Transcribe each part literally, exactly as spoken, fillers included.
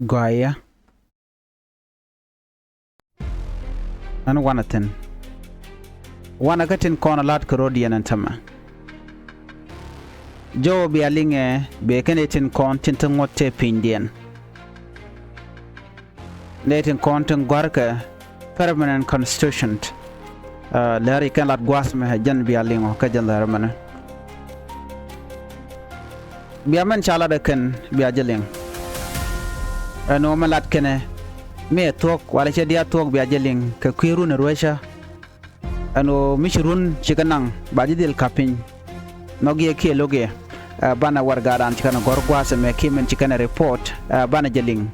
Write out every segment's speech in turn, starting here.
Gɔaa. Ɛn wanɛ thi̱n. Wanɛ kä tin kɔn a la̱t kɛ ro̱diɛn ɛn tämɛ. Jɔw bia liŋɛ bɛ kɛn i̱ tin kɔn tin te ŋuɔ̱t tëë pinydiɛn. Nɛ tin kɔn tin gɔ̱a̱rkɛ permanent constitution. Lɛr i̱ kɛn lat gua̱a̱th mɛ ɛ jɛn bia liŋɔ kä jɛn lɛr mɛnɛ. Bia mɛn ca lat ɛ kɛn bia jɛ liŋ. Ɛn ɣöö mɛ lat kɛnɛ mi ɛ thuɔ̱k walɛ cɛ diaal thuɔ̱k bia jɛ liŋ kɛ kui̱ run ɛ ruecä. Ɛn ɣöö mi ci run ci kɛ naŋ ba ji̱ dhil ka̱p piny. Nhɔk yɛ kiɛ lo̱k yɛ. Banɛ warɛgadan ci kɛn ɛ gɔ̱r gua̱a̱th ɛmɛ kiɛ min ci kɛn ɛ report banɛ jɛ liŋ.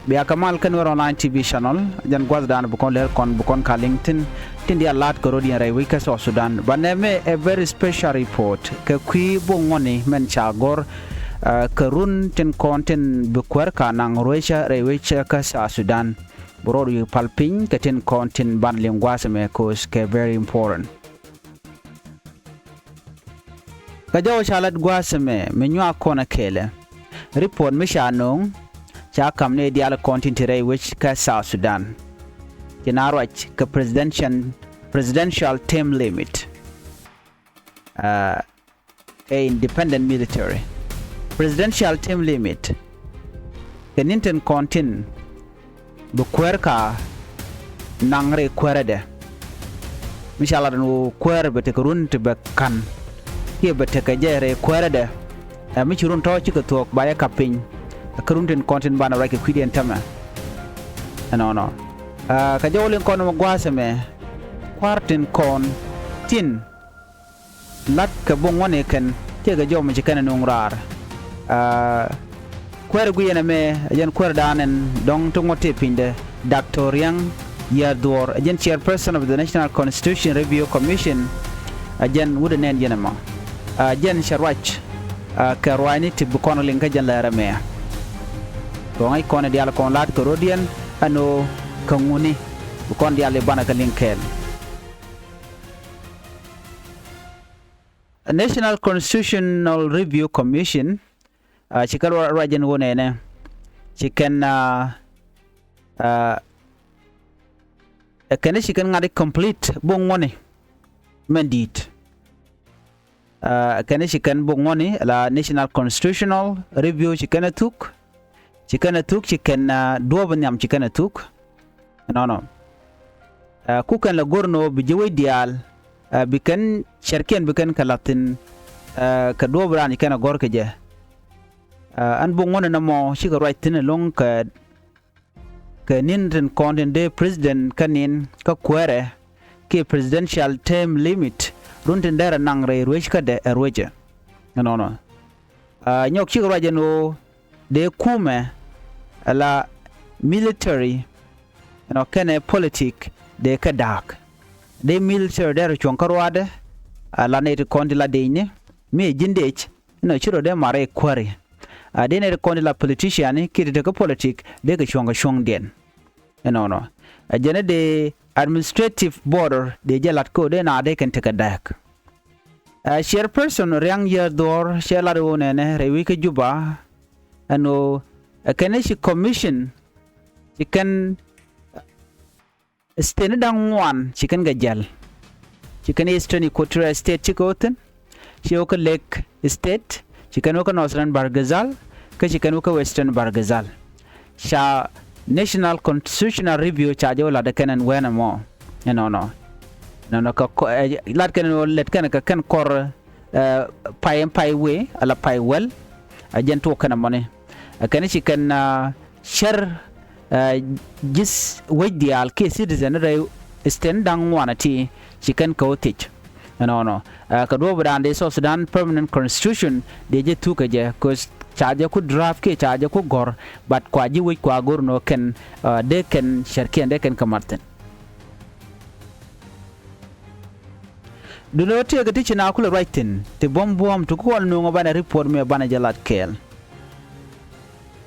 Bia kɛ mal kä Nuer Online T V channel. Jɛn gua̱thdan bi kɔn lɛr kɔn bi kɔn ka liŋ thi̱n. Tin diaal la̱t kɛ ro̱diɛn rɛy wec kä South Sudan banɛ mɛ ɛ very special report kɛ kui̱ bok ŋuɔ̱tni mɛn ca gɔ̱r. Kɛ run tin kɔn tin bi kuäär ka naŋ ruecä rɛy wec kä South Sudan. Bi rɔɔd wi̱i̱ pal piny kɛ tin kɔn tin ban liŋ gua̱a̱th ɛmɛ ko̱o̱th kɛ very important. Kä jɔw ca lat gua̱a̱th ɛmɛ mi nyuak kɔn ɛ kɛɛlɛ. Report mi ca no̱o̱ŋ ca ka̱m ni diaal kɔn tin te rɛy wec kä South Sudan. Ci na ruac kɛ presidential, presidential term limit. Kɛ independent military. Presidential term limit. Kɛ ni̱n tin kɔn tin bi kuäär ka naŋ rɛy kuäärädɛ. Mi ca lat ɛn ɣöö kuäär bɛ tekɛ run ti bɛ ka̱n kiɛ bɛ tekɛ jɛ rɛy kuäärädɛ. Ɛ mi ci run tɔ̱ cikɛ thuɔ̱k ba yɛ ka̱p piny. Kä run tin kɔn tin banɛ ruac kɛ kui̱diɛn tämɛ. Ɛnɔnɔ. Kä jɔw liŋ kɔn mɛ gua̱a̱th ɛmɛ kua̱r tin kɔn tin la̱t kɛ bok ŋuɔ̱tni kɛn tëëkɛ jɔw mi ci kɛn ɛ nuŋ raar. Kuäär guic ɛn ɛmɛ ɛ jɛn kuäärdan ɛn dɔ̱ŋ ti ŋuɔ̱t tëë pinydɛ Doctor Riɛŋ Yär Dhuɔ̱ɔ̱r ɛ jɛn chairperson of the National Constitution Review Commission. Ɛ jɛn wut ɛ nɛn jɛn ɛmɔ ɛ jɛn cɛ ruac. Kɛ ruaacni ti bi kɔn liŋ kä jɛn lɛr ɛmɛ. Kɛ ŋäc kɔn ɛ diaal kɔn la̱t kɛ ro̱diɛn ɛn ɣöö kɛ ŋuni bi kɔn diaal i̱ banɛ kɛ liŋ kɛɛl. National Constitutional Review Commission ci kɛn ruac jɛn ɣöö nɛnɛ ci kɛn ɛ kɛn ci kɛn ŋa̱t i̱ complete bok ŋuɔ̱tni mɛn di̱i̱t. Kɛn ci kɛn bok ŋuɔ̱tni la National Constitutional Review ci kɛn ɛ thuk. Ci kɛn ɛ thuk ci kɛn duɔ̱ɔ̱p nhiam ci kɛn ɛ thuk. Ɛnɔnɔ. Ku kɛn la go̱r ni ɣöö bi ji̱ wec diaal bi kɛn cärkiɛn bi kɛn kɛ la̱th thi̱n. Kɛ duɔ̱ɔ̱p raan ci kɛn ɛ gɔ̱r kɛ jɛ. Ɛn bok ŋuɔ̱tni nɔmɔ cikɛ ruac thi̱n ɛlɔ̱ŋ kɛ kɛ ni̱n tin kɔn tin dee president kä ni̱n kä kuäärɛ kiɛ presidential term limit run tin derɛ naŋ rɛy ruec kädɛ ɛ ruecɛ. Ɛnɔnɔ. Nyɔk cikɛ ruac ɛn ɣöö dee kumɛ ala military ɛnɔ kɛnɛ politik dee kɛ da̱a̱k. Dee military derɛ cuɔ̱ŋ kä ruaadɛ ala nɛy ti kɔn ti la dec ni mi ɛ ji̱n dec. Inɔ ci rɔ dee marɛ kuäri. A dee nɛy ti kɔn ti la politician kiɛ ti tekɛ politik dee kɛ cuɔ̱ŋ kɛ cuɔ̱ŋdiɛn. Ɛnɔnɔ. Ɛ jɛn ɛ dee administrative border dee jɛ lat kä dee na dee kɛn tekɛ dääk. Ɛ chairperson Riaŋ Yär Dhuɔ̱ɔ̱r cɛ lat ɣöö nɛnɛ rɛy wec kä Juba. Ɛn ɣöö ɛ kɛn ci commission ci kɛn State ni da̱ŋ ŋuan ci kɛn kɛ jäl. Ci kɛn Eastern Equatoria State ci kɛ wä thi̱n. Ci wä kä Lake State. Ci kɛn wä kä Northern Bahr el Ghazal. Kä ci kɛn wä kä Western Bahr el Ghazal. Ca National Constitutional Review ca jɛ wä lat kɛn ɛn wɛn ɛmɔ. Ɛnɔnɔ. Nɔnɔ kɛ lat kɛn ɛn wä lɛt kɛn kɛ kɛn kɔr pay ɛn pay wee ala pay wäl. A jɛn tuɔk kɛn ɛmɔni. Ɛ kɛn ci kɛn cär ji̱th wec diaal kiɛ citizen rɛy state da̱ŋ ŋuan ɛ ti ci kɛn kɛ wä thiec. Ɛnɔnɔ. Kɛ duɔ̱ɔ̱p dan dee South Sudan permanent constitution dee jɛ thuk kɛ jɛ kɛ ca jɛ ku draft kiɛ ca jɛ ku gɔ̱r but kua ji̱ wec kua go̱r nɔ kɛn dee kɛn cärkiɛn dee kɛn kɛ mat thi̱n. Duundɛ ɣöö tëëkɛ ti ci na kulɛ ruac thi̱n ti buɔ̱m buɔ̱m ti kɔn nuŋ ɔ banɛ report mëë banɛ jɛ lat kɛɛl.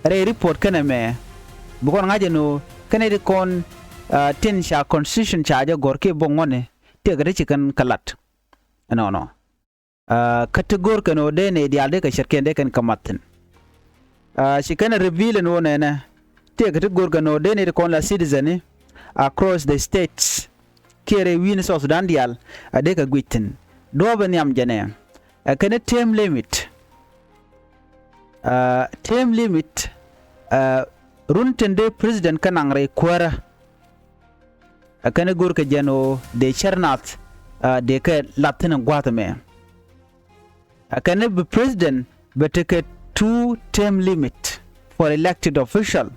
Rɛy report kɛnɛ mɛ bi kɔn ŋa̱c ɛn ɣöö kɛnɛ ti kɔn tin ca constitution ca jɛ gɔ̱r kiɛ bok ŋuɔ̱tni tëëkɛ ti ci kɛn kɛ lat. Ɛnɔnɔ. Kä ti go̱r kɛn ɣöö dee nɛy diaal dee kɛ cärkiɛn dee kɛn kɛ mat thi̱n. Ci kɛn ɛ reveal ɛn ɣöö nɛnɛ Tëëkɛ ti go̱rkɛ nööŋ dee nɛy ti kɔn la citizen ni across the states kiɛ rɛy wi̱i̱ni South Sudan diaal a dee kɛ guic thi̱n. Duɔ̱ɔ̱pɛ nhiam jɛnɛ ɛ kɛn ni term limit. Term limit, run tin dee president kä naŋ rɛy kuäärä. Ɛ kɛn ni go̱rkɛ jɛn ɣöö dee cär nath dee kɛ lath thi̱n in gua̱a̱th ɛmɛ. Ɛ kɛn ni bi president bɛ tekɛ two term limit for elected official.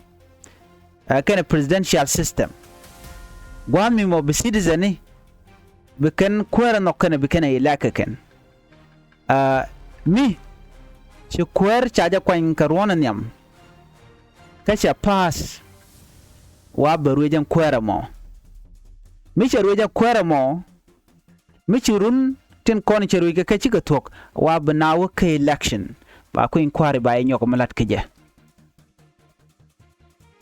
Ɛ kɛn ni presidential system. Gua̱a̱th mi mɔ bi citizen ni bi kɛn kuäärä nhɔk kɛn bi kɛn ɛ elect kɛ kɛn. Mi ci kuäär ca jɛ kuany kɛ ruɔ̱n nhiam kä cɛ pass, wa bɛ ruëc ɛn kuäärä mɔ. Mi cɛ ruëc ɛn kuäärä mɔ, mi ci run tin kɔn cɛ ruëc kɛ kɛ cikɛ thuɔ̱k, wa bi na wä kä election, ba kui̱ny kua̱ri ba jɛ nyɔk mi lat kä jɛ.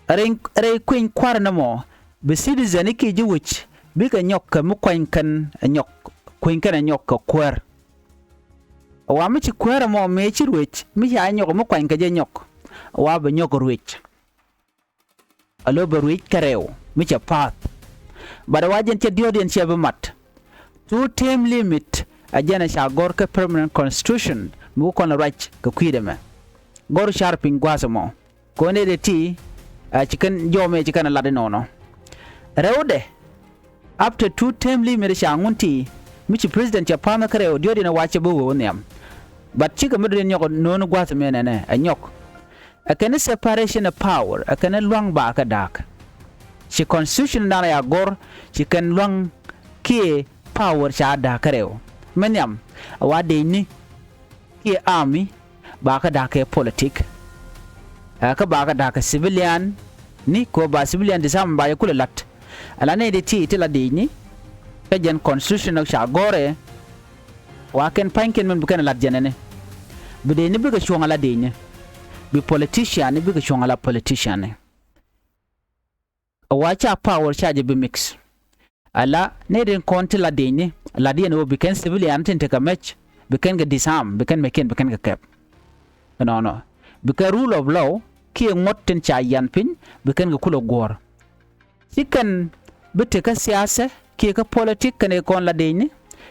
Rɛy kui̱ny kua̱r nɔmɔ bi citizen i̱ kiɛ ji̱ wec bikɛ nyɔk kɛ mi kuany kɛn ɛ nyɔk, kui̱ny kɛn ɛ nyɔk kɛ kuäär. Wa mi ci kuäär ɛmɔ mëë ci ruëc mi ca nyɔk mi kuany kɛ jɛ nyɔk, wa bɛ nyɔk ruëc. Alo bɛ ruëc kɛ rɛw mi cɛ path. Bat wa jɛn cɛ diɔ̱ɔ̱diɛn cɛ bi mat. Two term limit a jɛn a ca gɔr kä permanent constitution mi ku kɔn ruac kɛ kui̱dɛ mɛ. Gɔr car piny gua̱a̱th ɛmɔ. Kɔn ɛ dee ti a ci kɛn jɔmɛ ci kɛn a lat inɔnɔ. Rɛwdɛ after two term limit ca ŋun ti mi ci president cɛ pa̱a̱mɛ kä rɛw diɔ̱diɛn a wacɛ bi wee wä nhiam. But cikɛ mi dɔ̱diɛn nyɔk no̱o̱ni gua̱a̱th mɛ nɛnɛ ɛ nyɔk. Ɛ kɛn ni separation of power, ɛ kɛn ni lua̱ŋ bakä da̱a̱k. Ci constitution dan a ya gɔr ci kɛn lua̱ŋ kiɛ power ca da̱a̱k kä rɛw. Mɛ nhiam a wa dee ni kiɛ army, bakä da̱a̱k kɛ politik. Ɛ kä bakä da̱a̱k kɛ civilian ni kɛ ba civilian disarm ba jɛ kulɛ lat. Ala nɛy di ti ti la di̱i̱cni kä jɛn constitution ca gɔrɛ. Wa kɛn pa̱nykiɛn mɛn bi kɛn lat jɛn ɛni bi di̱i̱cni bikɛ cuɔ̱ŋ ala di̱i̱cni. Bi politician ni bikɛ cuɔ̱ŋ ala politician ni. A wa ca power ca jɛ bi mix. Ala ni rin kɔn ti la di̱i̱cni la diɛn ɣöö bi kɛn civilian tin tekɛ mɛc bi kɛn kɛ disarm bi kɛn mɛkiɛn bi kɛn kɛ kɛp. Ɛnɔnɔ bi kɛn rule of law kiɛ ŋuɔ̱t tin ca yan piny bi kɛn kɛ kulɛ guɔ̱ɔ̱r. Ci kɛn bi tekɛ siasɛ kiɛ kä politik kɛn ɛ kɔn la di̱i̱cni.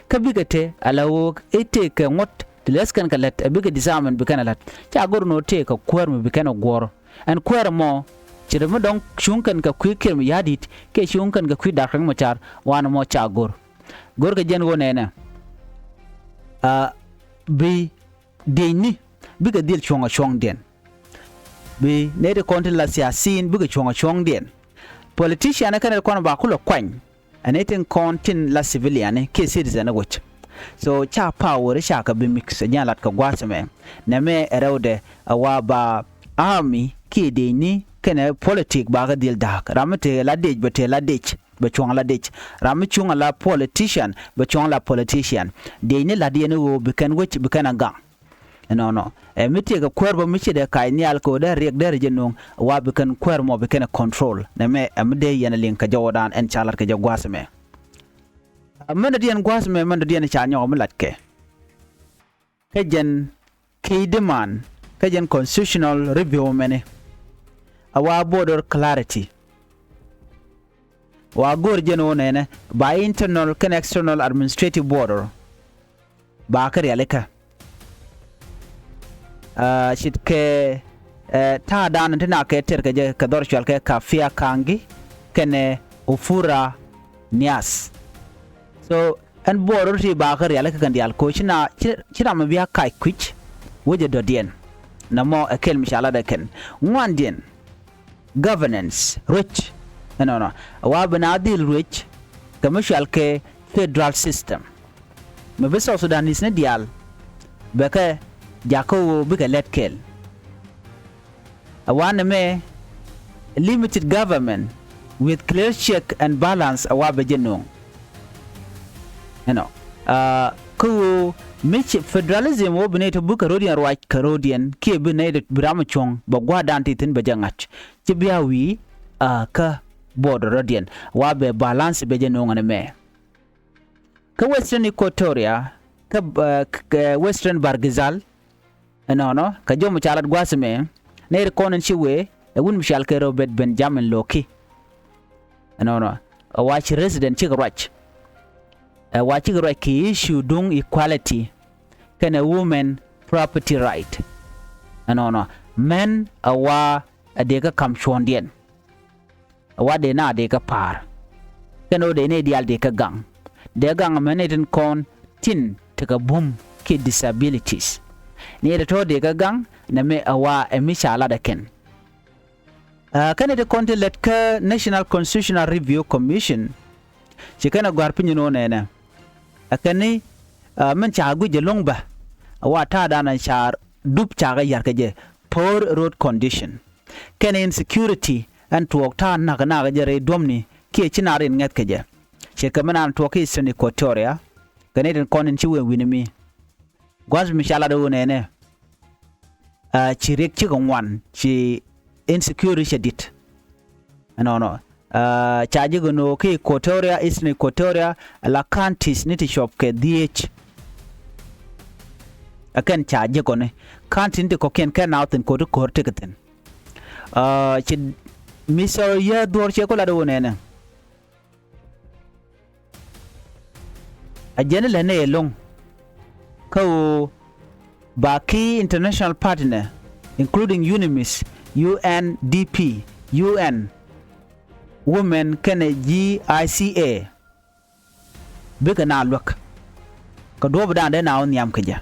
Kä bikɛ te ala ɣöö i̱ tekɛ ŋuɔ̱t ti lɛth kɛn kɛ lät ɛ bikɛ disarm ɛn bi kɛn ɛ lät. Ca go̱r ni ɣöö tekɛ kuäär mi bi kɛn ɛ guɔ̱ɔ̱r. Ɛn kuäär ɛmɔ ci ri mi dɔ̱ŋ cuŋ kɛn kɛ kui̱ kiɛr mi ya̱di̱t kiɛ cuŋ kɛn kɛ kui̱ da̱k kɛn mɔ car wanɛ mɔ ca go̱r. Go̱rkɛ jɛn ɣöö nɛnɛ a bi di̱i̱cni bikɛ dhil cuɔ̱ŋ a cuɔ̱ŋdiɛn. Bi nɛy ti kɔn ti la siasin bikɛ cuɔ̱ŋ a cuɔ̱ŋdiɛn. Politician kɛn ti kɔn ba kulɛ kuany. Ɛn itin kɔn tin la civilian kiɛ citizen wec. So ca power ca kɛ bi mix ɛ jɛn lat kɛ gua̱a̱th ɛmɛ. Nɛmɛ ɛ rɛwdɛ ɛ wa ba army kiɛ di̱i̱cni kɛnɛ politik ba kɛ dhil da̱a̱k. Ram mi te la dic bɛ te la dic bɛ cuɔ̱ŋ la dic. Ram mi cuŋ la politician bɛ cuɔ̱ŋ la politician. Di̱i̱cni la̱t yɛn i̱ ɣöö bi kɛn wec bi kɛn a gaŋ. Ɛnɔnɔ ɛ mi tiɛɛkɛ kuäär bä mi ci dee kac nhial kɛ ɣöö dee riɛk dee rɛ jɛ no̱o̱ŋ wa bi kɛn kuäär mɔ bi kɛn ɛ control. Nɛmɛ ɛ mi dee yɛn ɛ liŋ kɛ jɔwädan ɛn ca la̱t kɛ jɛ gua̱a̱th ɛmɛ. Ɛ mɛn dɔ̱diɛn gua̱a̱th ɛmɛ mɛn dɔ̱diɛn ca nyɔk mi la̱tkɛ. Kä jɛn key demand kä jɛn constitutional review mɛni. A wa border clarity. Wa go̱o̱r jɛn wä nɛnɛ ba internal kɛn external administrative border. Ba kä rialikä. Aa, ce̱tkɛ ɛ ta̱a̱ da̱a̱n ti na kɛ tɛr kɛ jɛ kɛ dhɔr cual kɛ Kafia Kangi kɛnɛ Ofura Nias. So ɛn buɔɔr rot ti ba kä rialikä kɛn diaal ko̱ ci na ci ram mi bia kac kui̱c. Wecɛ dɔ̱diɛn nɔmɔ ɛ kɛl mi ca latdɛ kɛn ŋuandiɛn. Governance ruec ɛnɔnɔ wa bi na dhil ruec kɛ mi cual kɛ federal system. Mi bi South Sudanese ni diaal bɛ kɛ jakä ɣöö bikɛ lɛt kɛɛl. Ɛ wanɛ mɛ limited government with clear check and balance ɛ wa bɛ jɛ no̱o̱ŋ. Ɛnɔ kä ɣöö mi ci federalism ɣöö bi nɛy ti bukɛ ro̱diɛn ruac kɛ ro̱diɛn kiɛ bi nɛy ti bi ram cuɔ̱ŋ bɛ gua̱a̱r dan ti thi̱n bɛ jɛ ŋa̱c. Ci bia wi̱i̱ a kä border rɔ̱diɛn wa bɛ balance bɛ jɛ no̱o̱ŋ ɛn mɛ. Kä Western Equatoria kä Western Bargizal. Ɛnɔnɔ kɛ jɔm ca lat gua̱a̱th ɛmɛ nɛy ti kɔn ɛn ci wee Ɛ wut mi cɔal kɛ Robert Benjamin Loki. Ɛnɔnɔ, ɛ wa ci resident cikɛ ruac. Ɛ wa cikɛ ruac kɛ issue duŋ equality kɛnɛ women property right. Ɛnɔnɔ, män ɛ wa ɛ dee kä ka̱m cuɔ̱ɔ̱ŋdiɛn. Ɛ wa dee na dee kä pa̱a̱r. Kɛnɛ ɣöö dee ni diaal dee kä gaŋ. Dee gaŋ män ni tin kɔn tin tekɛ bum kiɛ disabilities. Ni dee tɔ̱ dee kä gaŋ, nɛmɛ ɛ wa ɛ mi ca lat ɛ kɛn. Ɛ kɛn i̱ ti kɔn ti lät kä National Constitutional Review Commission, ci kɛn ɛ gɔ̱a̱r piny ni wä nɛnɛ. Ɛ kɛn ni, ɛ, min ca guic ɛlɔ̱ŋ bä, ɛ wa ta̱a̱dan ɛ ca dup ca kɛ ya̱r kɛ jɛ, poor road condition kɛnɛ insecurity, ɛn tuɔɔk ta̱a̱ na̱k na̱k jɛ rɛy duɔ̱mni kiɛ ci na rin ŋɛth kɛ jɛ. Ciɛ kɛ mi naan tuɔɔk kä Eastern Equatoria, kɛn i̱ tin kɔn in ci wee wi̱ni mi. Gua̱th mi ca lat ɣöö nɛnɛ, ɛ, ci riɛk cikɛ ŋuan, ci insecurity cɛ di̱t. Ɛnɔnɔ, ɛ, ca ji̱ gɛ no̱o̱ kä Equatoria, Eastern Equatoria, ala counties ni ti cuɔp kɛ dhieec. Ɛ kɛn ca ji̱ gɔni county ni ti kɔ̱kiɛn kɛn na wä thi̱n ko̱ti ko̱r tekɛ thi̱n. Ɛ, ci mi cɛ yɛ dhuɔ̱r ciɛ ku lat ɣöö nɛnɛ. A jɛn lɛ nɛ ɛlɔ̱ŋ kä ɣöö ba key international partner, including UNMISS, UNDP, UN Women kɛnɛ GICA, bikɛ na luäk kɛ duɔ̱ɔ̱pdan dee na wä nhiam kɛ jɛ.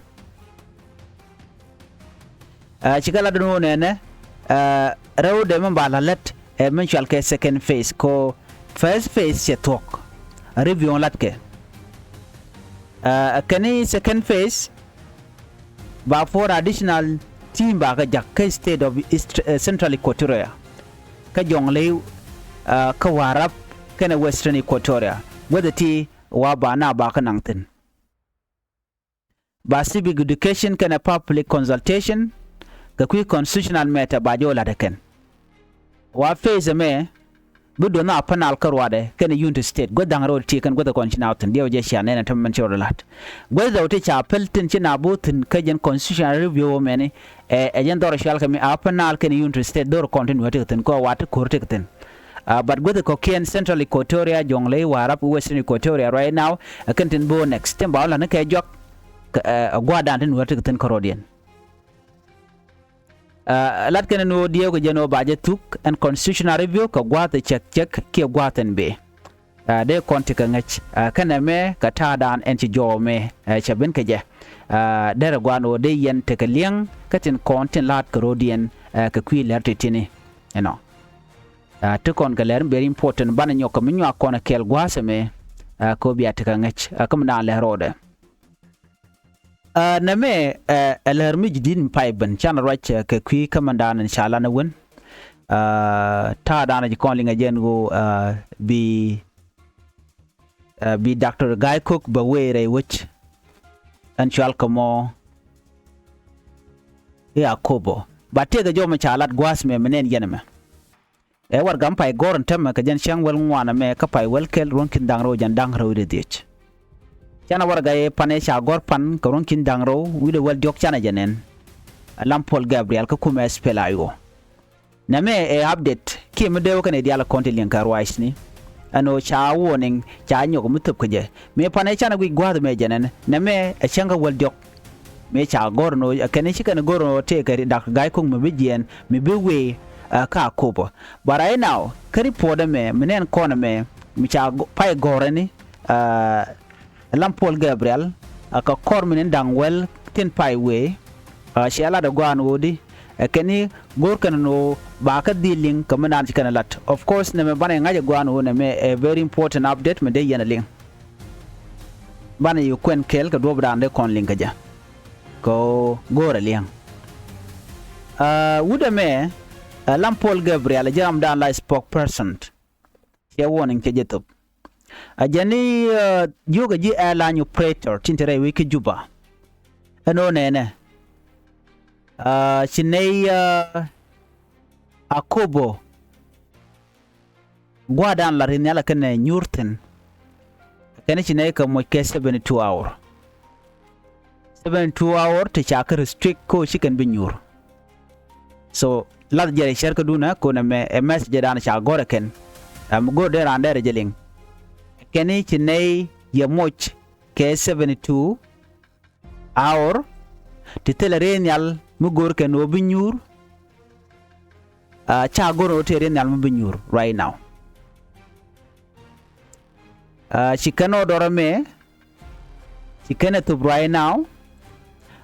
Ɛ, cikɛ lat ni wä nɛnɛ, ɛ, rɛw dee mi ba la lät, ɛ, mi cual kɛ second phase, ko first phase cɛ thuɔ̱k, review lat kɛ. Ɛ, kɛn ni second phase, ba four additional team ba kɛ jak kä state of East, ɛ, Central Equatoria, kä Jonglei, ɛ, kä Warrap, kɛnɛ Western Equatoria, guäth ti wa ba na ba kä naŋ thi̱n. Ba civic education kɛnɛ public consultation kɛ kui̱ constitutional matter ba jɛ wä la̱t ɛ kɛn. Wa phase ɛmɛ bi duɔth na Upper Nile kä ruacdɛ kɛnɛ Unity State, guäth da̱ŋ rɛw ti kɛn guäth ɛ kɔn ci na wä thi̱n, diɛw jɛ cia nɛn ɛ tämɛ mɛn ci rɔ la̱t. Guäth rɛw ti ca päl thi̱n ci na bi wä thi̱n kä jɛn constitutional review ɛmɛni, ɛ, ɛ jɛn dhɔr cual kɛ mi Upper Nile kɛnɛ Unity State dhɔr kɔn ti nuɛ ti kɛ thi̱n kɔ wa ti ko̱r ti kɛ thi̱n. Ɛ, but guäth kɔ̱kiɛn Central Equatoria, Jonglei, Warrap, Western Equatoria right now, ɛ kɛn tin bi wä next tin ba wä la̱t ni kɛ juak, ɛ, ɛ gua̱a̱thdan ti nuäär ti kɛ thi̱n kärɔ̱diɛn. Ɛ, lat kɛn ni wä diɛw kɛ jɛn wä ba jɛ thuk ɛn constitutional review kɛ gua̱a̱th ɛ cɛk cɛk kiɛ gua̱a̱th ɛn bëë. Ɛ, dee kɔn ti kɛ ŋäc, ɛ, kɛnɛ mɛ kɛ ta̱a̱dan ɛn ci jɔw mɛ, ɛ, cɛ ben kɛ jɛ. Ɛ, derɛ gua̱a̱n wä dee yɛn tekɛ liɛŋ kä tin kɔn tin la̱a̱t kärɔ̱diɛn, ɛ, kɛ kui̱ lɛr ti tini. Ɛnɔ, ɛ, ti kɔn kɛ lɛr very important banɛ nyɔk kɛ mi nyuak kɔn kɛɛl gua̱a̱th ɛmɛ, ɛ, kɛ wä bia tekɛ ŋäc, ɛ, kä mi naan lɛr rɔɔdɛ. Ɛ, nɛmɛ, ɛ, ɛ lär mi ji̱ di̱t mi pay ben canɛ ruac, ɛ, kɛ kui̱ kä mɛn da̱a̱n in ca lan ɛ wen. Ɛ, ta̱a̱ da̱a̱n ɛ ji̱ kɔn liŋ ɛ jɛn ɣöö, ɛ, bi, ɛ, bi Doctor Gai Kok bɛ wee rɛy wec. Ɛn cual kɛ mɔ i̱ Akobo ba tëëkɛ jɔmɛ ca lat gua̱a̱th mɛ mi nɛn yɛn ɛmɛ. Ɛ warɛga mi pay gɔ̱r ɛn täämɛ kɛ jɛn cäŋ wäl ŋuan ɛmɛ kä pay wäl kɛl ruɔ̱n ki̱n da̱ŋ rɛw jɛn da̱ŋ rɛw wi̱cdɛ dhiec. Canɛ warɛga ɛ pan ɛ ca gɔ̱r pan kɛ ruɔ̱n ki̱n da̱ŋ rɛw wi̱cdɛ wäl diɔ̱k canɛ jɛ nɛn. Ɛ Lam Paul Gabriel kä kumɛ SPLA-IO. Nɛmɛ ɛ update kiɛ mi dee wä kɛnɛ diaal kɔn ti liɛŋ kɛ ruacni. Ɛn ɣöö ca warning ca nyɔk mi thöp kä jɛ. Mëë pan ɛ canɛ guic gua̱a̱th mɛ jɛ nɛn. Nɛmɛ ɛ cäŋ kä wäl diɔ̱k. Mëë ca gɔ̱r ɛn ɣöö ɛ kɛn ci kɛn gɔ̱r ɛn ɣöö tëëkɛ Doctor Gai Kok mi bi jiɛɛn mi bi wee, ɛ, kä Akobo. But right now kä report ɛmɛ mi nɛn kɔn ɛmɛ mi ca pay gɔ̱r ɛni, ɛ, Lam Paul Gabriel, ɛ, kɛ kɔr mi ni da̱ŋ wäl tin pay wee, ɛ, ciɛ lat ɛ gua̱a̱n ɣöödi, ɛ, kɛn i̱ go̱r kɛn ɛn ɣöö ba kä dhil liŋ kɛ mi naan ci kɛn ɛ lat. Of course nɛmɛ banɛ ŋa̱c ɛ gua̱a̱n ɣöö nɛmɛ ɛ very important update mi dee yɛn ɛ liŋ. Banɛ yi kuɛn kɛɛl kɛ duɔ̱ɔ̱pdan dee kɔn liŋ kä jɛ. Kɛ ɣöö go̱o̱rɛ li̱eŋ. Ɛ, wut ɛmɛ, ɛ, Lam Paul Gabriel ɛ ji̱ ramdan la spokesperson. Ciɛ warning cɛ jɛ thop. Ɛ jɛn i̱, ɛ, jiökɛ ji̱ airline operator tin te rɛy wec kä Juba. Ɛn ɣöö nɛnɛ, ɛ, ci nɛy, ɛ, Akobo gua̱a̱thdan la ri̱n nhial ɛ kɛnɛ nyuur thi̱n. Kɛn ci nɛy kɛ moc kɛ seventy two hour. Seventy two hour ti ca kä restrict kä ɣöö ci kɛn bi nyuur. So lath jɛ rɛ cär kä dunä konɛ mɛ ɛ message jɛ dan ca gɔr ɛ kɛn. Ɛ mi go̱r dee raan dee rɛ jɛ liŋ. Kɛn i̱ ci nɛy yɛ moc kɛ seventy two hour ti thilɛ rɛy nhial mi go̱r kɛn ɣöö bi nyuur. Ca go̱r ɣöö tëë rɛy nhial mi bi nyuur right now. Ci kɛn ɣöö dɔrɔ mɛ ci kɛn ɛ thop right now.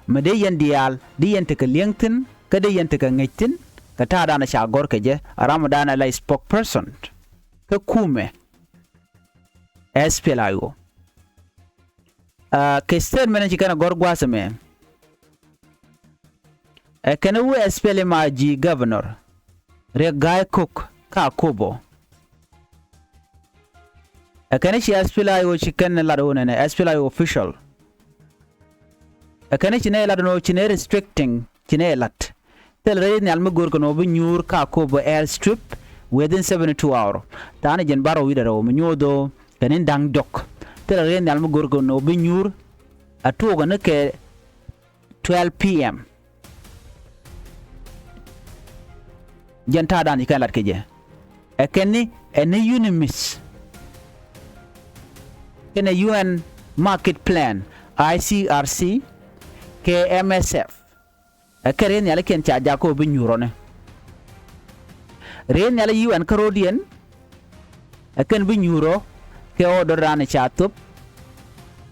Mi dee yɛn diaal di yɛn tekɛ li̱eŋ thi̱n kä dee yɛn tekɛ ŋäc thi̱n. Kɛ ta̱a̱ danɛ ca gɔ̱r kɛ jɛ a ram danɛ la spokesperson kä kumɛ. S P L A I O. Kɛ statement mɛn ci kɛn ɛ gɔ̱r gua̱a̱th ɛmɛ. Ɛ kɛn ɛ wu S P L M I G governor Riek Gai Kok kä Akobo. Ɛ kɛn ɛ ci S P L A I O ci kɛn ɛ lat ɛ wu nɛnɛ S P L A I O official. Ɛ kɛn ɛ ci nɛ lat ɛ nɔ ci nɛ restricting ci nɛ lat. Thil rɛy nhial mi go̱o̱r kɛ nɔ bi nyuur kä Akobo air strip within seventy two hour. Tha̱a̱n jɛn bar rɔ wi̱dɛ rɛw mi nyuur dho̱o̱ kɛ ni da̱ŋ diɔ̱k. Thil rɛy nhial mi go̱o̱r kɛ nɔ bi nyuur a tuɔɔk ni kɛ twelve P M. Jɛn ta̱a̱ dan ci kɛn lat kɛ jɛ. Ɛ kɛn ni ɛ ni UNMISS kɛnɛ U N market plan, I C R C kɛ M S F. Ɛ kɛ rɛy nhialikiɛn ca jak kä ɣöö bi nyuur ɔ ni rɛy nhial U N kä ro̱diɛn. Ɛ kɛn bi nyuur ɔ kɛ ɣöö dɔ̱r raan ca thop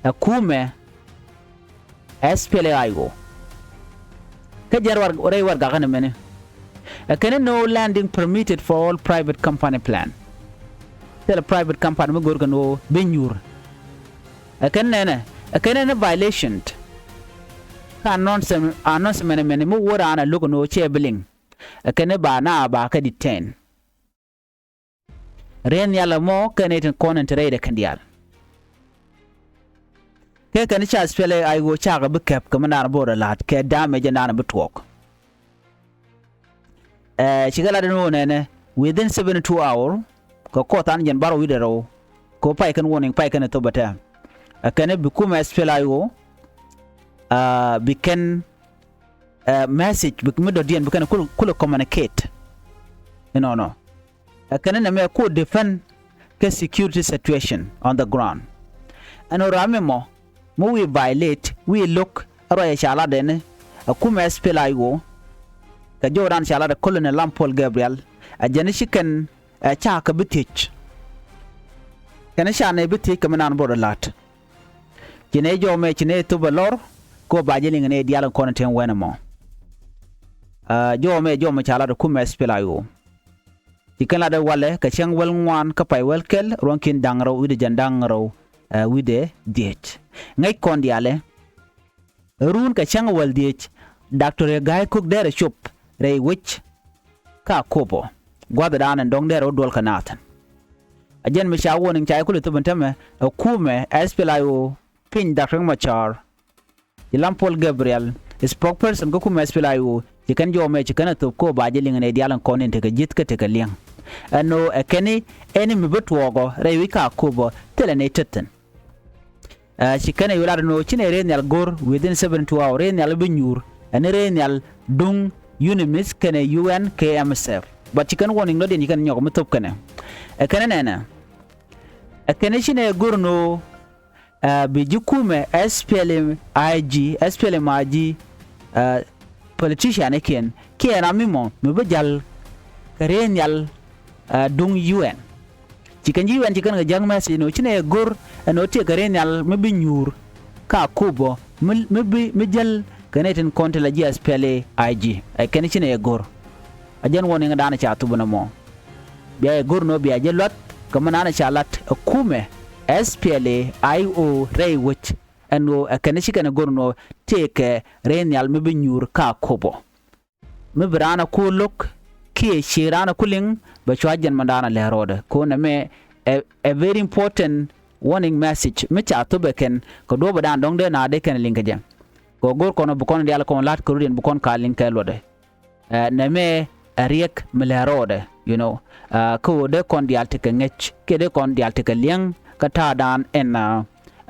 ɛ kumɛ S P L A I O. Kä jɛr rɛy warɛgak ɛn ɛmɛni. Ɛ kɛn ni no landing permitted for all private company plan. Thilɛ private company mi go̱o̱r kɛ ni ɣöö bi nyuur. Ɛ kɛn nɛnɛ ɛ kɛn nɛnɛ violation. Kä announcement mɛn mi wä raan ɛ lo̱k ni ɣöö cɛ bi liŋ. Ɛ kɛn ni ba na ba kɛ detain. Rɛy nhial ɛmɔ kɛn ni tin kɔn in te rɛydɛ kɛn diaal. Kɛ kɛn ca S P L A I O cakɛ bi kɛp kɛ mi naan bo̱o̱r ɛ la̱t kɛ damage naan bi tuɔɔk. Ɛ cikɛ lat in ɣöö nɛnɛ within seventy two hour kɛ kɔth an jɛn bar rɔ wi̱dɛ rɛw. Kɛ ɣöö pay kɛn warning pay kɛn ɛ thop ɛ tɛm. Ɛ kɛn bi kumɛ S P L A I O bi kɛn message bi mi dɔ̱diɛn bi kɛn kulɛ communicate. Inɔnɔ ɛ kɛn nɛ mɛ ku defend kɛ security situation on the ground. Ɛn ɣöö ram mi mɔ mi wi̱i̱ violate wi̱i̱ lo̱k ɛ ruacɛ ca lat ɛn ɛ kumɛ S P L A I O. Kɛ jɔwdan ca lat ɛ Colonel Lam Paul Gabriel ɛ jɛn ci kɛn ɛ ca kɛ bi thiec. Kɛn ca nɛ bi thiec kɛ mi naan bo̱o̱r ɛ la̱t. Ci nɛ jɔw mɛ ci nɛ thop ɛ lɔr kɛ ɣöö ba jɛ liŋ nɛ diaal in kɔn in te wɛn ɛmɔ. Jɔw mɛ jɔw mɛ ca lat ɛ kumɛ S P L A I O. Ci kɛn lat ɛ walɛ kɛ cäŋ wäl ŋuan kä pay wäl kɛl ruɔ̱ŋkiɛn da̱ŋ rɛw wi̱cdɛ jɛn da̱ŋ rɛw wi̱cdɛ dhiec. Ŋäc kɔn diaalɛ. Run kɛ cäŋ wäl dhiec Doctor Riek Gai Kok derɛ cop rɛy wec kä Akobo. Gua̱thdan ɛn dɔ̱ŋ derɛ wä duɔl kɛ naathin. A jɛn mi ca warning ca i̱ kulɛ thop in tämɛ ɛ kumɛ S P L A I O piny Doctor Riek Machar. Ci Lam Paul Gabriel spokesperson kä kumɛ S P L A I O ci kɛn jɔw mɛ ci kɛn a thop kä ɣöö ba jɛ liŋ nɛ diaal in kɔn in tekɛ ji̱th kä tekɛ liɛŋ. Ɛn ɣöö ɛ kɛn i̱ ɛn i̱ mi bi tuɔɔk ɔ rɛy wi̱c kä Akobo thilɛ nɛ tethin. Ci kɛn ɛ wi̱i̱ lat ɛn ɣöö ci nɛ rɛy nhial go̱r within seventy two hour rɛy nhial bi nyuur ɛn rɛy nhial duŋ UNMISS kɛnɛ U N kɛ M S F. But ci kɛn warning dɔ̱diɛn ci kɛn nyɔk mi thop kɛnɛ. Ɛ kɛn ɛ nɛnɛ ɛ kɛn ɛ ci nɛ go̱r ɛn ɣöö bi ji̱ kumɛ S P L M I G, S P L M I G politician kiɛn kiɛ ram mi mɔ mi bi jal kɛ rɛy nhial duŋ U N. Ci kɛn ji̱ U N ci kɛn kɛ jäk message ɛn ɣöö ci nɛ go̱r ɛn ɣöö tëëkɛ rɛy nhial mi bi nyuur kä Akobo mi bi mi jäl kɛ nɛy tin kɔn ti la ji̱ S P L A I G. Ɛ kɛn ci nɛ go̱r. A jɛn warning dan ca thop ɛn ɛmɔ. Bia jɛ go̱r ɛn ɣöö bia jɛ luath kɛ mi naan ca lat ɛ kumɛ S P L A I O rɛy wec ɛn ɣöö ɛ kɛn ci kɛn go̱r ɛn ɣöö tëëkɛ rɛy nhial mi bi nyuur kä Akobo. Mi bi raan a ku lo̱k kiɛ ci raan a ku liŋ bɛ cua jɛn mɔ daan a lɛ ro̱o̱dɛ. Ko̱n ɛmɛ ɛ very important warning message mi ca thop ɛ kɛn kɛ duɔ̱ɔ̱p ɛ daan dɔ̱ŋ dee na dee kɛn liŋ kɛ jɛ. Kɛ go̱r kɔn bi kɔn diaal kɔn la̱t kɛ rut yɛn bi kɔn ka liŋ kɛ luɔtdɛ. Nɛmɛ ɛ Riek mi lɛ ro̱o̱dɛ, you know. Kä ɣöö dee kɔn diaal tekɛ ŋäc kiɛ dee kɔn diaal tekɛ liɛŋ kä ta̱a̱ daan ɛn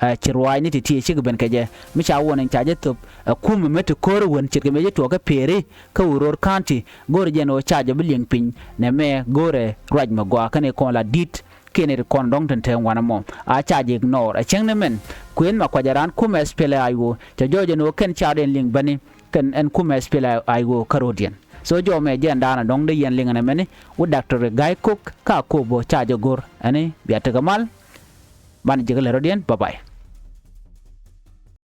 ɛ ci ruaacni ti ti cikɛ ben kɛ jɛ mi ca wuɔn in ca jɛ thöp ɛ kumɛ mi ti ko̱r wän ce̱tkɛ mëë jɛ tuɔɔk kä Peri kä Uror County go̱o̱rɛ jɛn ɣöö ca jɛ bi liŋ piny nɛ mɛ go̱o̱rɛ ruac mi gɔaa kɛn i̱ kɔn la di̱t kiɛn i̱ kɔn dɔ̱ŋ tin te ŋuan ɛmɔ a ca jɛ ignore ɛ cäŋ ni mɛn kuëëth ma kuac ɛ raan kumɛ S P L A I O cɛ jɔɔc ɛn ɣöö kɛn ca rɛn liŋ bäni kɛn ɛn kumɛ S P L A I O kä ro̱diɛn. So jɔɔmɛ jɛn daanɔ dɔ̱ŋ dee yɛn liŋ ɛn ɛmɛni wä Doctor Gai Kok ka Akobo ca jɛ go̱r ɛni bia tekɛ mal. Banɛ jɛ kɛ lɛ ro̱diɛn, bye bye.